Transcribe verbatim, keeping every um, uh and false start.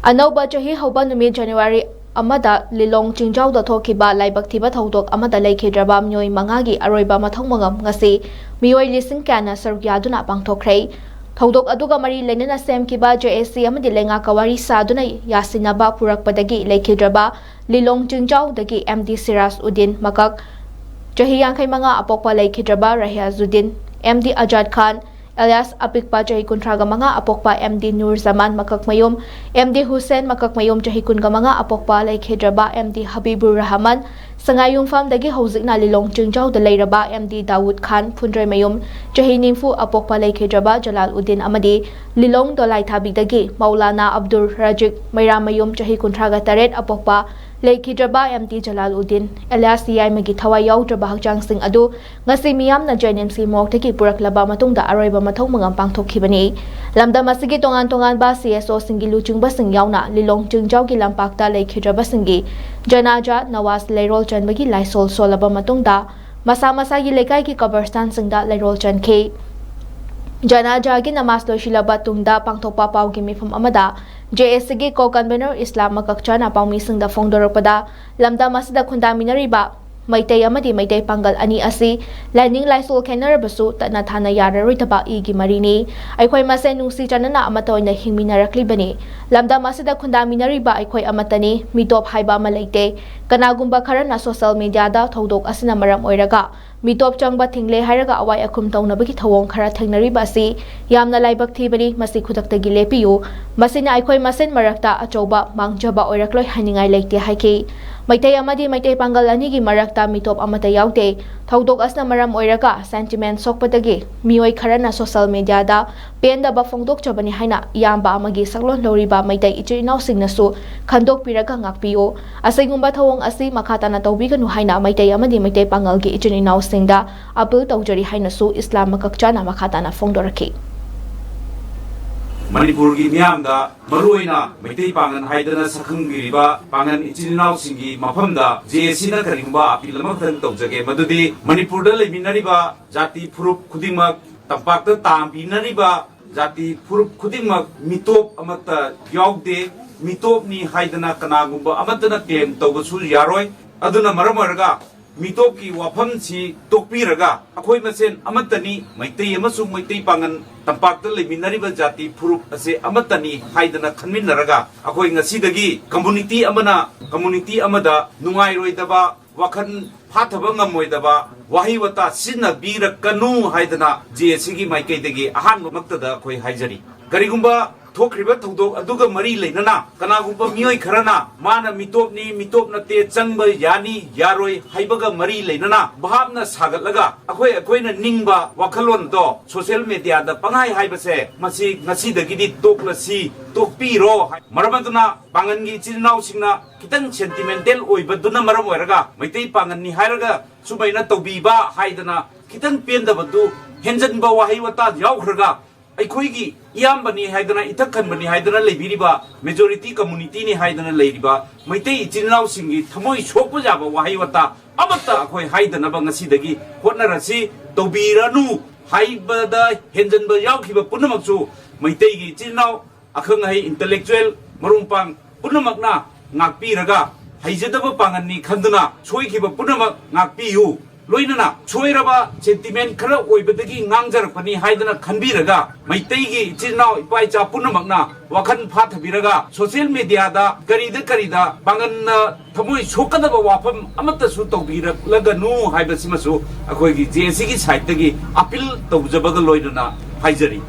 ꯑꯅꯧꯕ ꯆꯍꯤ ꯍꯧꯕ ꯅꯨꯃꯤꯠ ꯖꯅꯋꯥꯔꯤ ꯑꯃꯗ ꯂꯤꯂꯣꯡ ꯆꯤꯡꯖꯥꯎꯗ ꯊꯣꯛꯈꯤꯕ ꯂꯥꯏꯕꯛ ꯊꯤꯕ ꯊꯧꯗꯣꯛ ꯑꯃꯗ ꯂꯩꯈꯤꯗ꯭ꯔꯕ ꯃꯤꯑꯣꯏ ꯃꯉꯥꯒꯤ ꯑꯔꯣꯏꯕ ꯃꯊꯧ ꯃꯉꯝ ꯉꯁꯤ ꯃꯤꯑꯣꯏ ꯂꯤꯁꯤꯡ ꯀꯌꯥꯅ ꯁꯔꯨꯛ ꯌꯥꯗꯨꯅ ꯄꯥꯡꯊꯣꯛꯈ꯭ꯔꯦ꯫ ꯊꯧꯗꯣꯛ ꯑꯗꯨꯒ ꯃꯔꯤ ꯂꯩꯅꯅ ꯁꯦꯝꯈꯤꯕ ꯖꯦ ꯑꯦꯁ ꯁꯤ ꯑꯃꯗꯤ ꯂꯩꯉꯥꯛꯀ ꯋꯥꯔꯤ ꯁꯥꯗꯨꯅ ꯌꯥꯁꯤꯟꯅꯕ ꯄꯨꯔꯛꯄꯗꯒꯤ ꯂꯩꯈꯤꯗ꯭ꯔꯕ ꯂꯤꯂꯣꯡ ꯆꯤꯡꯖꯥꯎꯗꯒꯤ ꯑꯦꯝ ꯗꯤ ꯁꯤꯔꯥꯖ ꯎꯗꯤꯟ ꯃꯀꯛ ꯆꯍꯤ ꯌꯥꯡꯈꯩ ꯃꯉꯥ ꯑꯄꯣꯛꯄ ꯂꯩꯈꯤꯗ꯭ꯔꯕ ꯔꯍꯤꯌꯥꯖꯨꯗꯤꯟ, ꯑꯦꯝ ꯗꯤ ꯑꯖꯥꯗ ꯈꯥꯟ, ꯑꯦꯂꯤꯌꯥꯁ ꯑꯄꯤꯛꯄ ꯆꯍꯤ ꯀꯨꯟꯊ꯭ꯔꯥꯒ ꯃꯉꯥ ꯑꯄꯣꯛꯄ ꯑꯦꯝ ꯗꯤ ꯅꯨꯔ ꯖꯃꯥꯟ ꯃꯀꯛꯃꯌꯨꯝ, ꯑꯦꯝ ꯗꯤ ꯍꯨꯁꯦꯟ ꯃꯀꯛꯃꯌꯨꯝ ꯆꯍꯤ ꯀꯨꯟꯒ ꯃꯉꯥ ꯑꯄꯣꯛꯄ ꯂꯩꯈꯤꯗ꯭ꯔꯕ ꯑꯦꯝ ꯗꯤ ꯍꯕꯤꯕꯨꯔ ꯔꯍꯃꯟ, ꯁꯉꯥꯏꯌꯨꯝꯐꯝꯗꯒꯤ ꯍꯧꯖꯤꯛꯅ ꯂꯤꯂꯣꯡ ꯆꯤꯡꯖꯥꯎꯗ ꯂꯩꯔꯕ ꯑꯦꯝ ꯗꯤ ꯗꯥꯋꯨꯗ ꯈꯥꯟ ꯐꯨꯟꯗ꯭ꯔꯩꯃꯌꯨꯝ ꯆꯍꯤ ꯅꯤꯐꯨ ꯑꯄꯣꯛꯄ ꯂꯩꯈꯤꯗ꯭ꯔꯕ ꯖꯂꯥꯜ ꯎꯗꯤꯟ ꯑꯃꯗꯤ ꯂꯤꯂꯣꯡ ꯗꯣꯂꯥꯏꯊꯥꯕꯤꯗꯒꯤ ꯃꯧꯂꯥꯅꯥ ꯑꯕꯗꯨꯜ ꯔꯥꯖꯤꯛ ꯃꯩꯔꯥꯃꯌꯨꯝ ꯆꯍꯤ ꯀꯨꯟꯊ꯭ꯔꯥꯒ ꯇꯔꯦꯠ ꯑꯄꯣꯛꯄ ꯂꯩꯈꯤꯗ꯭ꯔꯕ ꯑꯦꯝ ꯗꯤ ꯖꯂꯥꯜ ꯎꯗꯤꯟ ꯑꯦꯂꯤꯌꯥꯁ ꯌꯥꯏꯃꯒꯤ ꯊꯋꯥꯏ ꯌꯥꯎꯗ꯭ꯔꯕ ꯍꯛꯆꯥꯡꯁꯤꯡ ꯑꯗꯨ ꯉꯁꯤ ꯃꯤꯌꯥꯝꯅ ꯖꯦ ꯑꯦꯟ ꯑꯦꯝ ꯁꯤ ꯃꯣꯔꯒꯇꯒꯤ ꯄꯨꯔꯛꯂꯕ ꯃꯇꯨꯡꯗ ꯑꯔꯣꯏꯕ ꯃꯊꯧ ꯃꯉꯝ ꯄꯥꯡꯊꯣꯛꯈꯤꯕꯅꯤ꯫ ꯂꯝꯗꯝ ꯑꯁꯤꯒꯤ ꯇꯣꯉꯥꯟ ꯇꯣꯉꯥꯟꯕ ꯁꯤ ꯑꯦꯁ ꯑꯣꯁꯤꯡꯒꯤ ꯂꯨꯆꯤꯡꯕꯁꯤꯡ ꯌꯥꯎꯅ ꯂꯤꯂꯣꯡ ꯆꯤꯡꯖꯥꯎꯒꯤ ꯂꯝꯄꯥꯛꯇ ꯂꯩꯈꯤꯗ꯭ꯔꯕꯁꯤꯡꯒꯤ ꯖꯅꯥꯖꯥ ꯅꯋꯥꯖ ꯂꯩꯔꯣꯜ ꯆꯟꯕꯒꯤ ꯂꯥꯏꯁꯣꯜ ꯁꯣꯜꯂꯕ ꯃꯇꯨꯡꯗ ꯃꯁꯥ ꯃꯁꯥꯒꯤ ꯂꯩꯀꯥꯏꯒꯤ ꯀꯕꯔꯁꯇꯥꯟꯁꯤꯡꯗ ꯂꯩꯔꯣꯜ ꯆꯟꯈꯤ꯫ ꯖꯅꯥꯖꯥꯒꯤ ꯅꯃꯥꯖ ꯂꯣꯏꯁꯤꯜꯂꯕ ꯇꯨꯡꯗ ꯄꯥꯡꯊꯣꯛꯄ ꯄꯥꯎꯒꯤ ꯃꯤꯐꯝ ꯑꯃꯗ ꯖꯦ ꯑꯦꯁ ꯁꯤꯒꯤ ꯀꯣ ꯀꯟꯚꯦꯅꯔ ꯏꯁꯂꯥꯝ ꯃꯀꯛꯆꯥꯅ ꯄꯥꯎꯃꯤꯁꯤꯡꯗ ꯐꯣꯡꯗꯣꯔꯛꯄꯗ, ꯂꯝꯗꯝ ꯑꯁꯤꯗ ꯈꯨꯟꯗꯥꯃꯤꯟꯅꯔꯤꯕ ꯃꯩꯇꯩ ꯑꯃꯗꯤ ꯃꯩꯇꯩ ꯄꯥꯡꯒꯜ ꯑꯅꯤ ꯑꯁꯤ ꯂꯥꯏꯅꯤꯡ ꯂꯥꯏꯁꯣꯜ ꯈꯦꯠꯅꯔꯕꯁꯨ ꯇꯠꯅ ꯊꯥꯅ ꯌꯥꯔꯔꯣꯏꯗꯕ ꯏꯒꯤ ꯃꯔꯤꯅꯤ꯫ ꯑꯩꯈꯣꯏ ꯃꯁꯦꯟ ꯅꯨꯡꯁꯤ ꯆꯥꯟꯅꯅ ꯑꯃꯠꯇ ꯑꯣꯏꯅ ꯍꯤꯡꯃꯤꯟꯅꯔꯛꯂꯤꯕꯅꯤ꯫ ꯂꯝꯗꯝ ꯑꯁꯤꯗ ꯈꯨꯟꯗꯥꯃꯤꯟꯅꯔꯤꯕ ꯑꯩꯈꯣꯏ ꯑꯃꯠꯇꯅꯤ꯫ ꯃꯤꯇꯣꯞ ꯍꯥꯏꯕ ꯑꯃ ꯂꯩꯇꯦ꯫ ꯀꯅꯥꯒꯨꯝꯕ ꯈꯔꯅ ꯁꯣꯁꯦꯜ ꯃꯤꯗꯤꯌꯥꯗ ꯊꯧꯗꯣꯛ ꯑꯁꯤꯅ ꯃꯔꯝ ꯑꯣꯏꯔꯒ ꯃꯤꯇꯣꯞ ꯆꯪꯕ ꯊꯤꯡꯂꯦ ꯍꯥꯏꯔꯒ ꯑꯋꯥꯏ ꯑꯈꯨꯝ ꯇꯧꯅꯕꯒꯤ ꯊꯧꯑꯣꯡ ꯈꯔ ꯊꯦꯡꯅꯔꯤꯕ ꯑꯁꯤ ꯌꯥꯝꯅ ꯂꯥꯏꯕꯛ ꯊꯤꯕꯅꯤ꯫ ꯃꯁꯤ ꯈꯨꯗꯛꯇꯒꯤ ꯂꯦꯞꯄꯤꯌꯨ꯫ ꯃꯁꯤꯅ ꯑꯩꯈꯣꯏ ꯃꯁꯦꯟ ꯃꯔꯛꯇ ꯑꯆꯧꯕ ꯃꯥꯡꯖꯕ ꯑꯣꯏꯔꯛꯂꯣꯏ ꯍꯥꯏꯅꯤꯡꯉꯥꯏ ꯂꯩꯇꯦ ꯍꯥꯏꯈꯤ꯫ ꯃꯩꯇꯩ ꯑꯃꯗꯤ ꯃꯩꯇꯩ ꯄꯥꯡꯒꯜ ꯑꯅꯤꯒꯤ ꯃꯔꯛꯇ ꯃꯤꯇꯣꯞ ꯑꯃꯠꯇ ꯌꯥꯎꯗꯦ꯫ ꯊꯧꯗꯣꯛ ꯑꯁꯤꯅ ꯃꯔꯝ ꯑꯣꯏꯔꯒ ꯁꯦꯟꯇꯤꯃꯦꯟ ꯁꯣꯛꯄꯗꯒꯤ ꯃꯤꯑꯣꯏ ꯈꯔꯅ ꯁꯣꯁꯦꯜ ꯃꯤꯗꯤꯌꯥꯗ ꯄꯦꯟꯗꯕ ꯐꯣꯡꯗꯣꯛꯆꯕꯅꯤ ꯍꯥꯏꯅ ꯏꯌꯥꯝꯕ ꯑꯃꯒꯤ ꯁꯛꯂꯣꯟ ꯂꯧꯔꯤꯕ ꯃꯩꯇꯩ ꯏꯆꯤꯜ ꯏꯅꯥꯎꯁꯤꯡꯅꯁꯨ ꯈꯟꯗꯣꯛꯄꯤꯔꯒ ꯉꯥꯛꯄꯤꯌꯨ꯫ ꯑꯁꯤꯒꯨꯝꯕ ꯊꯧꯑꯣꯡ ꯑꯁꯤ ꯃꯈꯥ ꯇꯥꯅ ꯇꯧꯕꯤꯒꯅꯨ ꯍꯥꯏꯅ ꯃꯩꯇꯩ ꯑꯃꯗꯤ ꯃꯩꯇꯩ ꯄꯥꯡꯒꯜꯒꯤ ꯏꯆꯤꯜ ꯏꯅꯥꯎꯁꯤꯡꯗ ꯑꯄꯤꯜ ꯇꯧꯖꯔꯤ ꯍꯥꯏꯅꯁꯨ ꯏꯁꯂꯥꯝ ꯃꯀꯛꯆꯥꯅ ꯃꯈꯥ ꯇꯥꯅ ꯐꯣꯡꯗꯣꯔꯛꯈꯤ꯫ ꯃꯅꯤꯄꯨꯔꯒꯤ ꯃꯤꯌꯥꯝꯗ, ꯃꯔꯨꯑꯣꯏꯅ ꯃꯩꯇꯩ ꯄꯥꯡꯒꯜ ꯍꯥꯏꯗꯅ ꯁꯛꯈꯪꯕꯤꯔꯤꯕ ꯄꯥꯡꯒꯜ ꯏꯆꯤꯜ ꯏꯅꯥꯎꯁꯤꯡꯒꯤ ꯃꯐꯝꯗ ꯖꯦ ꯑꯦꯁ ꯁꯤꯅ ꯀꯔꯤꯒꯨꯝꯕ ꯑꯄꯤꯜ ꯑꯃꯈꯛꯇꯪ ꯇꯧꯖꯒꯦ, ꯃꯗꯨꯗꯤ ꯃꯅꯤꯄꯨꯔꯗ ꯂꯩꯃꯤꯟꯅꯔꯤꯕ ꯖꯥꯇꯤ ꯐꯨꯔꯨꯞ ꯈꯨꯗꯤꯡꯃꯛ, ꯇꯝꯄꯥꯛꯇ ꯇꯥꯝꯕꯤꯅꯔꯤꯕ ꯖꯥꯇꯤ ꯐꯨꯔꯨꯞ ꯈꯨꯗꯤꯡꯃꯛ ꯃꯤꯇꯣꯞ ꯑꯃꯠꯇ ꯌꯥꯎꯗꯦ꯫ ꯃꯤꯇꯣꯞꯅꯤ ꯍꯥꯏꯗꯅ ꯀꯅꯥꯒꯨꯝꯕ ꯑꯃꯠꯇꯅ ꯀ꯭ꯂꯦꯝ ꯇꯧꯕꯁꯨ ꯌꯥꯔꯣꯏ꯫ ꯑꯗꯨꯅ ꯃꯔꯝ ꯑꯣꯏꯔꯒ ꯃꯤꯇꯣꯞꯀꯤ ꯋꯥꯐꯝꯁꯤ ꯇꯣꯛꯄꯤꯔꯒ ꯑꯩꯈꯣꯏ ꯃꯁꯦꯟ ꯑꯃꯠꯇꯅꯤ, ꯃꯩꯇꯩ ꯑꯃꯁꯨꯡ ꯃꯩꯇꯩ ꯄꯥꯉꯟ, ꯇꯝꯄꯥꯛꯇ ꯂꯩꯃꯤꯟꯅꯔꯤꯕ ꯖꯥꯇꯤ ꯐꯨꯔꯨꯞ ꯑꯁꯦ ꯑꯃꯠꯇꯅꯤ ꯍꯥꯏꯗꯅ ꯈꯟꯃꯤꯟꯅꯔꯒ ꯑꯩꯈꯣꯏ ꯉꯁꯤꯗꯒꯤ ꯀꯝꯃꯨꯅꯤꯇꯤ ꯑꯃꯅ ꯀꯝꯃꯨꯅꯤꯇꯤ ꯑꯃꯗ ꯅꯨꯡꯉꯥꯏꯔꯣꯏꯗꯕ ꯋꯥꯈꯜ ꯐꯥꯊꯕ ꯉꯝꯃꯣꯏꯗꯕ ꯋꯥꯍꯩ ꯋꯥꯇꯥ ꯁꯤꯖꯤꯟꯅꯕꯤꯔꯛꯀꯅꯨ ꯍꯥꯏꯗꯅ ꯖꯦ ꯑꯦ ꯁꯤꯒꯤ ꯃꯥꯏꯀꯩꯗꯒꯤ ꯑꯍꯥꯟꯕꯃꯛꯇꯗ ꯑꯩꯈꯣꯏ ꯍꯥꯏꯖꯔꯤ꯫ ꯀꯔꯤꯒꯨꯝꯕ ꯊꯣꯛꯈ꯭ꯔꯤꯕ ꯊꯧꯗꯣꯛ ꯑꯗꯨꯒ ꯃꯔꯤ ꯂꯩꯅꯅ ꯀꯅꯥꯒꯨꯝꯕ ꯃꯤꯑꯣꯏ ꯈꯔꯅ ꯃꯥꯅ ꯃꯤꯇꯣꯞꯅꯤ, ꯃꯤꯇꯣꯞ ꯅꯠꯇꯦ, ꯆꯪꯕ ꯌꯥꯅꯤ, ꯌꯥꯔꯣꯏ ꯍꯥꯏꯕꯒ ꯃꯔꯤ ꯂꯩꯅꯅ ꯚꯥꯞꯅ ꯁꯥꯒꯠꯂꯒ ꯑꯩꯈꯣꯏ ꯑꯩꯈꯣꯏꯅ ꯅꯤꯡꯕ ꯋꯥꯈꯜꯂꯣꯟꯗꯣ ꯁꯣꯁꯤꯌꯦꯜ ꯃꯦꯗꯤꯌꯥꯗ ꯄꯪꯍꯥꯏ ꯍꯥꯏꯕꯁꯦ ꯃꯁꯤ ꯉꯁꯤꯗꯒꯤꯗꯤ ꯇꯣꯛꯂꯁꯤ, ꯇꯣꯛꯄꯤꯔꯣ꯫ ꯃꯔꯝ ꯑꯗꯨꯅ ꯄꯥꯡꯒꯟꯒꯤ ꯏꯆꯤꯜ ꯏꯅꯥꯎꯁꯤꯡꯅ ꯈꯤꯇꯪ ꯁꯦꯟꯇꯤꯃꯦꯟꯇꯦꯜ ꯑꯣꯏꯕꯗꯨꯅ ꯃꯔꯝ ꯑꯣꯏꯔꯒ ꯃꯩꯇꯩ ꯄꯥꯡꯒꯟꯅꯤ ꯍꯥꯏꯔꯒ ꯁꯨꯃꯥꯏꯅ ꯇꯧꯕꯤꯕ ꯍꯥꯏꯗꯅ ꯈꯤꯇꯪ ꯄꯦꯟꯗꯕꯗꯨ, ꯍꯦꯟꯖꯟꯕ ꯋꯥꯍꯩ ꯋꯥꯇꯥ ꯌꯥꯎꯈ꯭ꯔꯒ ꯑꯩꯈꯣꯏꯒꯤ ꯏꯌꯥꯝꯕꯅꯤ ꯍꯥꯏꯗꯅ, ꯏꯊꯛ ꯈꯟꯕꯅꯤ ꯍꯥꯏꯗꯅ ꯂꯩꯕꯤꯔꯤꯕ ꯃꯦꯖꯣꯔꯤꯇꯤ ꯀꯝꯃꯨꯅꯤꯇꯤꯅꯤ ꯍꯥꯏꯗꯅ ꯂꯩꯔꯤꯕ ꯃꯩꯇꯩ ꯏꯆꯤꯜ ꯏꯅꯥꯎꯁꯤꯡꯒꯤ ꯊꯃꯣꯏ ꯁꯣꯛꯄ ꯌꯥꯕ ꯋꯥꯍꯩ ꯋꯥꯇꯥ ꯑꯃꯠꯇ ꯑꯩꯈꯣꯏ ꯍꯥꯏꯗꯅꯕ ꯉꯁꯤꯗꯒꯤ ꯍꯣꯠꯅꯔꯁꯤ꯫ ꯇꯧꯕꯤꯔꯅꯨ ꯍꯥꯏꯕꯗ ꯍꯦꯟꯖꯟꯕ ꯌꯥꯎꯈꯤꯕ ꯄꯨꯝꯅꯃꯛꯁꯨ ꯃꯩꯇꯩꯒꯤ ꯏꯆꯤꯜ ꯏꯅꯥꯎ, ꯑꯈꯪ ꯑꯍꯩ, ꯏꯟꯇꯂꯦꯛꯆꯨꯋꯦꯜ, ꯃꯔꯨꯞ ꯃꯄꯥꯡ ꯄꯨꯝꯅꯃꯛꯅ ꯉꯥꯛꯄꯤꯔꯒ, ꯍꯩꯖꯗꯕ ꯄꯥꯡꯒꯜꯅꯤ ꯈꯟꯗꯨꯅ ꯁꯣꯏꯈꯤꯕ ꯄꯨꯝꯅꯃꯛ ꯉꯥꯛꯄꯤꯌꯨ꯫ ꯂꯣꯏꯅꯅ ꯁꯣꯏꯔꯕ ꯁꯦꯟꯇꯤꯃꯦꯟ ꯈꯔ ꯑꯣꯏꯕꯗꯒꯤ ꯉꯥꯡꯖꯔꯛꯄꯅꯤ ꯍꯥꯏꯗꯅ ꯈꯟꯕꯤꯔꯒ, ꯃꯩꯇꯩꯒꯤ ꯏꯆꯤꯜ ꯏꯅꯥꯎ ꯏꯄꯥ ꯏꯆꯥ ꯄꯨꯝꯅꯃꯛꯅ ꯋꯥꯈꯜ ꯐꯥꯊꯕꯤꯔꯒ, ꯁꯣꯁꯤꯌꯦꯜ ꯃꯦꯗꯤꯌꯥꯗ ꯀꯔꯤꯗ ꯀꯔꯤꯗ ꯄꯥꯡꯒꯜꯅ ꯊꯃꯣꯏ ꯁꯣꯛꯀꯗꯕ ꯋꯥꯐꯝ ꯑꯃꯠꯇꯁꯨ ꯇꯧꯕꯤꯔꯛꯂꯒꯅꯨ ꯍꯥꯏꯕꯁꯤꯃꯁꯨ ꯑꯩꯈꯣꯏꯒꯤ ꯖꯦ ꯑꯦ ꯁꯤꯒꯤ ꯁꯥꯏꯠꯇꯒꯤ ꯑꯄꯤꯜ ꯇꯧꯖꯕꯒ ꯂꯣꯏꯅꯅ ꯍꯥꯏꯖꯔꯤ꯫